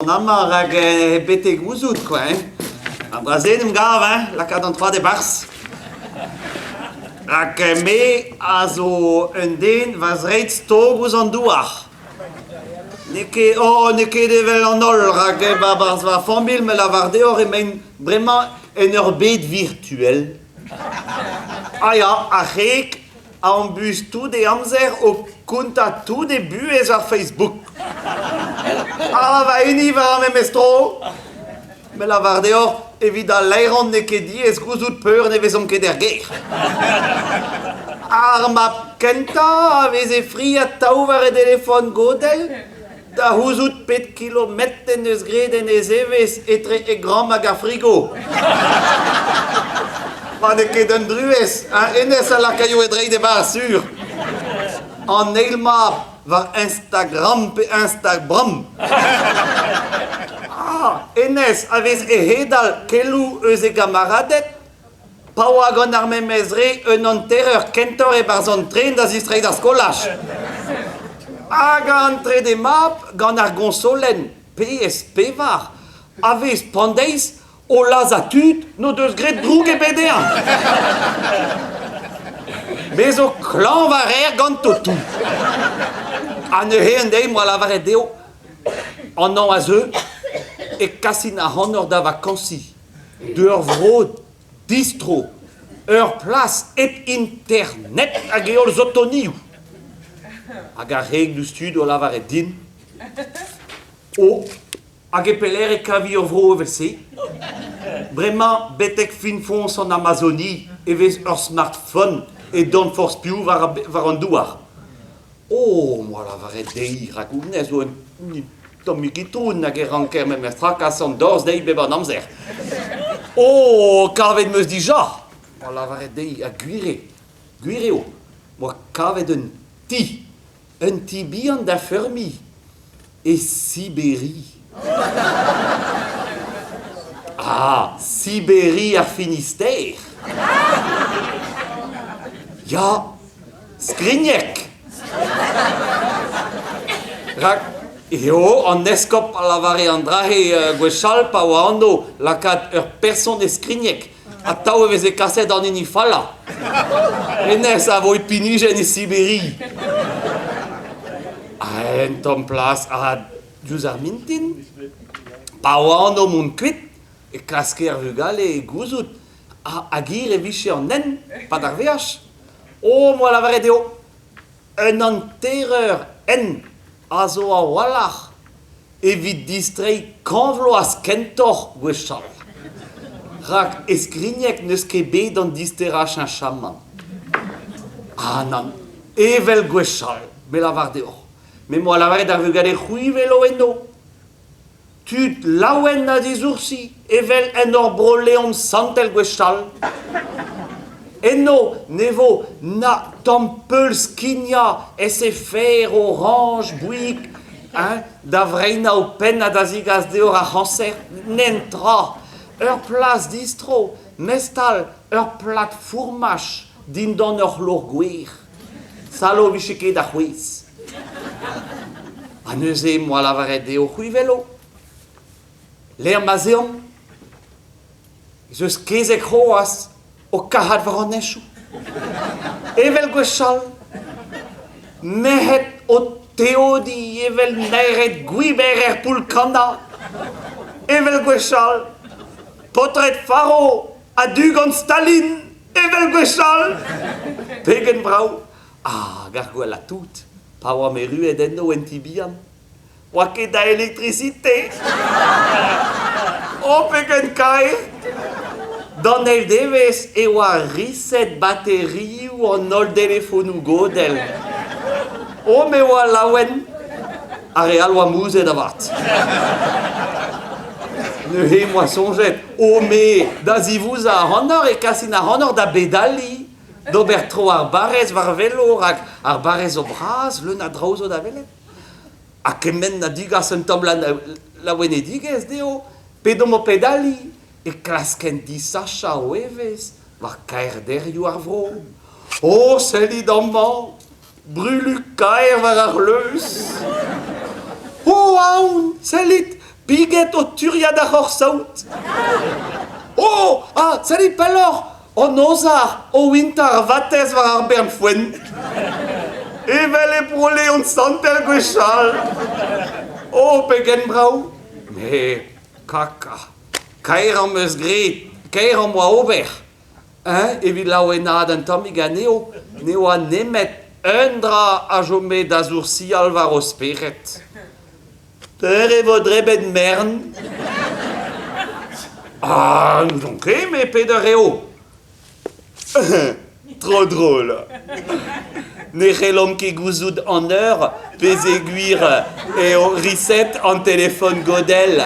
Amañ rak betek gouzout quoi hein. An dra-se en em gav hein, lakaat an troad e-barzh. Rak me a zo un den va zreid stok ouzh an douar. N'eo ket, oh, n'eo ket evel an holl, rak 'barzh va familh me lavar deoc'h emaint bremañ en ur bed virtuel. Ah ya, ar c'hreg a ambuz tout e amzer o kontañ tout e buhez war Facebook. Ah, va hini war ar memes tro. Me lavar deoc'h, evit al laeron n'eo ket diaes gouzout peur ne vezomp ket er gêr. Ar mab kentañ a veze fri atav war e delefon godell da c'houzout pet kilometr en deus graet en e zevezh etre e gramm hag ar frigo. Ma n'eo ket un druez, hein, hennezh a lakaio e dreid e-barzh sur. An eil mab war Instagram pe Instabram. Ah, hennezh a vez e hedal keloù eus e gamaraded Pa oa gant ar memes re un hantereur kentoc'h e-barzh an tren da zistreiñ d'ar skolaj. Hag an trede mab gant ar goñsolenn PS4 a vez pandeiz o lazhañ tud n'o deus graet droug ebet dezhañ. Me zo klañv a reer ganto tout. Ha neuze un deiz 'moa lavaret dezho an hañv a zeu e kasin ac'hanoc'h da vakañsiñ. D'ur vro distro, ur plas hep internet hag e holl zotonioù. Hag ar re diouzhtu o lavaret din O, hag e pelec'h e kavi ur vro evel-se? Bremañ, betek fin foñs an Amazoni e vez ur smartphone e dorn forzh piv war an douar. Oh, 'moa lavaret dezhi, rak honnezh zo un tammig itron hag e ranker memestra kas an dorzh dezhi bep an amzer. Oh, kavet 'm eus dija! 'Moa lavaret dezhi, ha gwir eo, gwir eo, 'moa kavet un ti, un ti bihan da feurmiñ e Siberi. Ah, Siberi ar Finistère! Ya, Skrigneg! Rak eo an eskob a lavare an dra-se gwechall pa oa anv lakaat ur person e Skrigneg. Atav e veze kaset an hini fallañ. Hennezh a vo e pinijenn e Siberi. Un tamm plas ha diouzh ar mintin, pa oa anv mont kuit, e klaske ar vugale gouzout hag hir e vije an hent 'pad ar veaj. Oh, 'moa lavaret eo un hantereur hent a zo a-walc'h evit distreiñ kant vloaz kentoc'h gwechall. Rak e Skrigneg n'eus ket bet an disterañ cheñchamant. Ah nann, evel gwechall, me lavar deoc'h. Me 'moa lavaret d'ar vugale c'hwi 'welo eno. Tud laouen ha disoursi evel en hor Bro-Leon santel gwechall. Eno ne vo na tamm peulskignañ SFR, Orange, Bouygues, hein, da vreinañ ho penn ha da zegas deoc'h ar c'hañser, netra. Ur plas distro, mestal, ur plad fourmaj dindan ur c'hlor gwer. Salo 'vije ket a c'hwezh. Ha neuze em boa lavaret dezho c'hwi 'welo. Lec'h ma'z eomp ez eus kezeg c'hoazh o kac'hat war an henchoù. Evel gwechall, merc'hed o teodiñ evel naered gwiber er poull-kannañ. Evel gwechall, paotred faro a-du gant Stalin, evel gwechall. Pegen brav Hag ar gwellañ tout, pa oamp erruet eno en ti bihan, 'oa ket a elektrisite. Oh, pegen kaer! D'an eil devezh e oa riset baterioù an holl delefonoù godell. Oh, me 'oa laouen! Ar re all 'oa mouzhet avat. Neuze 'moa soñjet, oh me, da zivouzañ ac'hanoc'h e kasin ac'hanoc'h da bedaliñ. D'ober tro ar barrez war velo rak ar barrez zo bras, leun a draoù zo da welet. Ha kement a digas un tamm laouenedigezh dezho, p'edomp o pedaliñ e klaskent disachañ o evezh war kaerderioù ar vro. O, sellit amañ, brulu kaer war ar c'hleuz. O, aon, sellit, Piged o turiat ar c'horsaout. Oh! Ah, sellit pelloc'h! An ozhac'h o wintañ ar vatezh war ar bern foenn. Evel e Bro-Leon santel gwechall. Oh, pegen brav! Me, kaka, kaer am eus graet, kaer am boa ober. Eñ, evit laouenaat un tammig anezho, ne oa nemet un dra a chome da soursial war o spered. Peur e vo drebet mern? Ah, n'ouzon ket, met pet eur eo? Trop drôle. Ne c'hellomp ket gouzout an eur pezeogwir eo reset an telefon godell.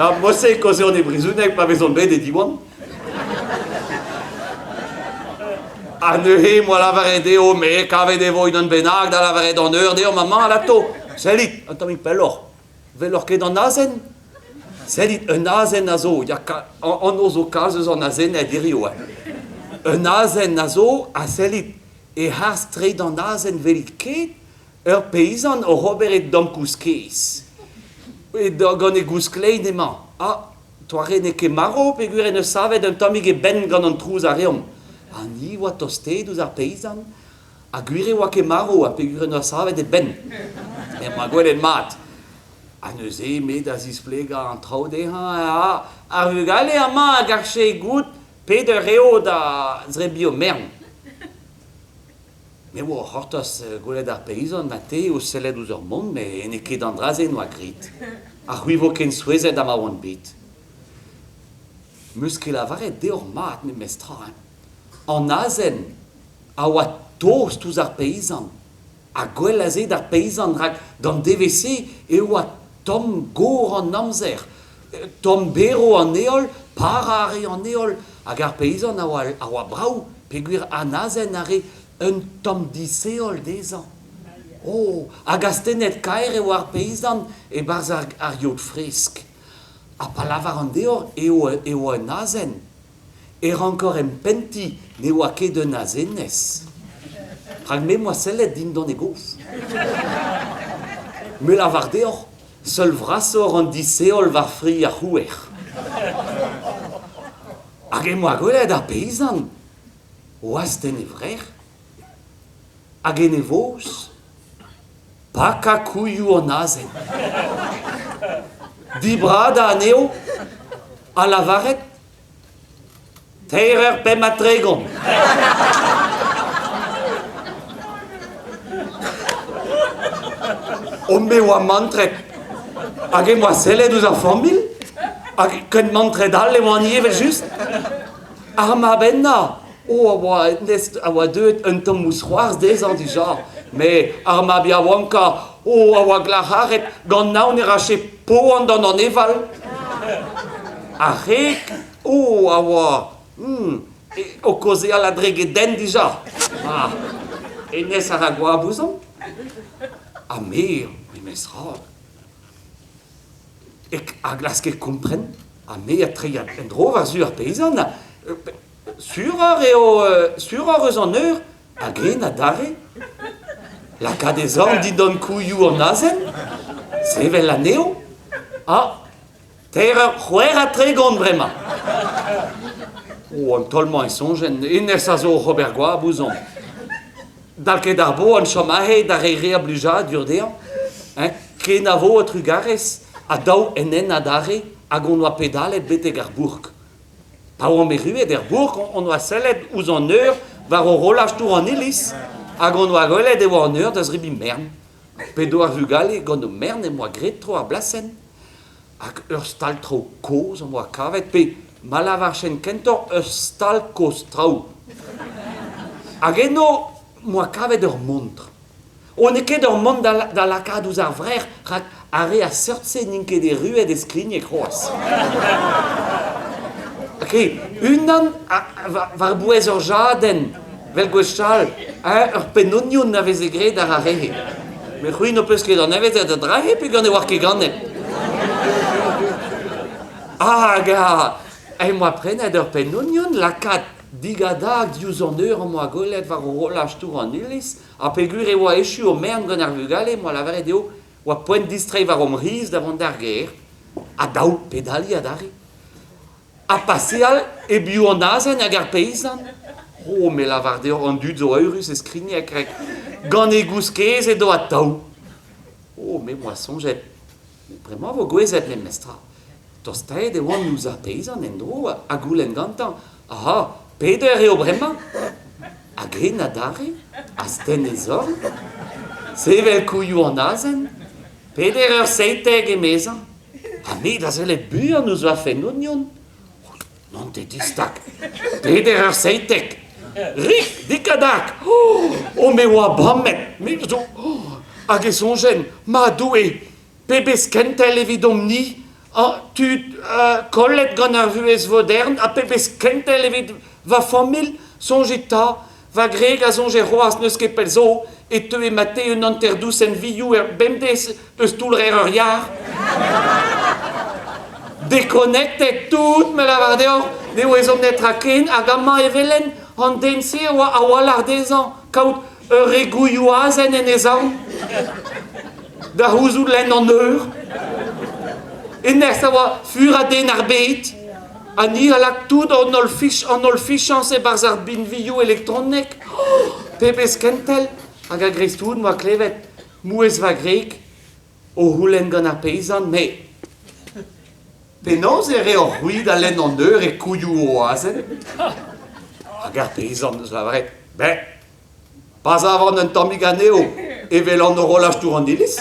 Ha mod-se e kaozeont e brezhoneg pa vezont bet e Diwan. Ha neuze em boa lavaret dezho, me kavet e vo unan bennak da lavaret an eur deomp amañ alato. Sellit, un tammig pelloc'h. 'Weloc'h ket an azen? Sellit, un azen a zo, ya, anv zo kalz eus an azened hiziv. Un azen a zo, ha sellit, e-harz treid an azen 'welit ket ur peizant oc'h ober e damm kouskez. Gant e gousklein emañ. Ah, doare n'eo ket marv peogwir en deus savet un tammig e benn gant an trouz a reomp. Ha ni 'oa tostaet ouzh ar peizant, ha gwir e oa ket marv ha peogwir en doa savet e benn. Em boa gwelet mat. Ha neuze me da zisplegañ an traoù dezhañ, ah, ar vugale amañ a garfe goût pet eur eo da zebriñ o mern. Me 'oa o c'hortoz gwelet ar peizant ha te o sellet ouzh ur mont, met n'eo ket an dra-se 'noa graet. Ha c'hwi 'vo ken souezhet ha ma oan bet. 'Meus ket lavaret deoc'h mat memes tra hein. An azen a oa tost ouzh ar peizant ha gwell a se d'ar peizant rak d'an devezh-se e oa tomm-gor an amzer, tomm-berv an heol, parañ a rae an heol hag ar peizant a oa a oa brav peogwir an azen a rae un tamm disheol dezhañ. Oh, hag astennet-kaer e oa ar peizant e-barzh ar ar yod fresk. Ha pa lavaran deoc'h eo e oa un azen, e rankor empentiñ ne oa ket un azenez. Rak me 'm boa sellet dindan e gof. Me lavar deoc'h, seul vrasoc'h an disheol war fri ar c'houer. Hag em boa gwelet ar peizant o astenn e vrec'h hag en e voz pakañ kouilhoù an azen. Dibradañ anezho ha lavaret Teir eur 35. On me oa mantret. Hag em boa sellet ouzh ar familh. Hag ken mantret all e oan ivez evel-just. Ar mab henañ, oh, a oa, a oa deuet un tamm mousc'hoarzh dezhañ dija. Met ar mab yaouankañ, oh, a oa glac'haret gant aon e rache poan d'an aneval. Ar c'heg, oh, a oa o kaozeal a-drek e dent dija. Ah, hennezh a ra goap ouzhomp. Ha me, memestra, a glaske kompren, ha me a treiñ en-dro war-zu ar peizant. Suroc'h eo, suroc'h eus an eur, hag hen adarre. Lakaat e zorn dindan kouilhoù an azen, sevel anezho, ha Teir eur 36 bremañ. Oh, an taol-mañ e soñjen, hennezh a zo oc'h ober goap ouzhomp. Dal ket ar boan chom aze da reiñ re a blijadur dezhañ. Hein, kenavo ha trugarez, ha daou en hent adarre, hag hon oa pedalet betek ar bourk. Pa oamp erruet er bourk, hon oa sellet ouzh an eur war horolaj tour an iliz, hag hon oa gwelet e oa an eur da zebriñ mern. P'edo ar vugale gant o mern em boa graet tro ar blasenn. Hag ur stal traoù kozh am boa kavet, pe ma lavarfen kentoc'h ur stal kozh traoù. Hag eno 'm boa kavet ur montr. O n'eo ket ur montr da lakaat ouzh ar vrec'h, rak ar re a seurt-se n'int ket erruet e Skrigneg c'hoazh. Ok, unan war-bouez ur jadenn, 'vel gwechall, hein, ur penn-ognon a veze graet àr ar re-se. Met c'hwi n'ho peus ket anavezet a dra-se peogwir ne oar ket ganet. Hag em boa prenet ur penn-ognon lakaat digadag diouzh an eur am boa gwelet war horolaj tour an iliz, ha peogwir e oa echu o mern gant ar vugale em boa lavaret dezho. Oa poent distreiñ war hom c'hiz da vont d'ar gêr, ha dav pedaliñ adarre. Ha paseal e-biou an azen hag ar peizant. Oh, me lavar deoc'h, an dud zo eürus e Skrigneg, rak gant e gouskez edo atav. Oh, me 'moa soñjet, bremañ 'vo gouezet memestra. Tostaet e oan ouzh ar peizant en-dro ha goulenn gantañ, Aha, pet eur eo bremañ? Hag hen adarre, astenn e zorn, sevel kouilhoù an azen, peder eur 17 emezañ. Ha me da sellet buan ouzh va fenn-ognon. N'on ket distag. Peder eur 17. Rik, dik ha dak. Oh, oh, me oa bamet. Me zo... Oh, hag e soñjen, ma Doue, Pebezh kentel evidomp-ni, tud kollet gant ar vuhez vodern, ha pebezh kentel evit va familh, soñjit 'ta, va gwreg a soñje c'hoazh n'eus ket pell zo e teue ma-te un hanter-dousenn vioù er bemdez eus toull-rer ur yar. Dekonektet tout, me lavar deoc'h, ne ouezomp netra ken hag amañ evel-henn an den-se a oa a-walc'h dezhañ kaout ur re gouilhoù azen en e zorn da c'houzout lenn an eur. Hennezh a oa furañ den ar bed ha ni a lak tout an holl fich an holl fichañs e-barzh ar binvioù elektronek. Oh, pebezh kentel! Hag a-greiz-tout 'moa klevet mouezh va gwreg o c'houlenn gant ar peizant, met penaos e reoc'h-c'hwi da lenn an eur e kouilhoù ho azen? Hag ar peizant 'neus lavaret, ben, Pa savan un tammig anezho evel an horolaj tour an iliz.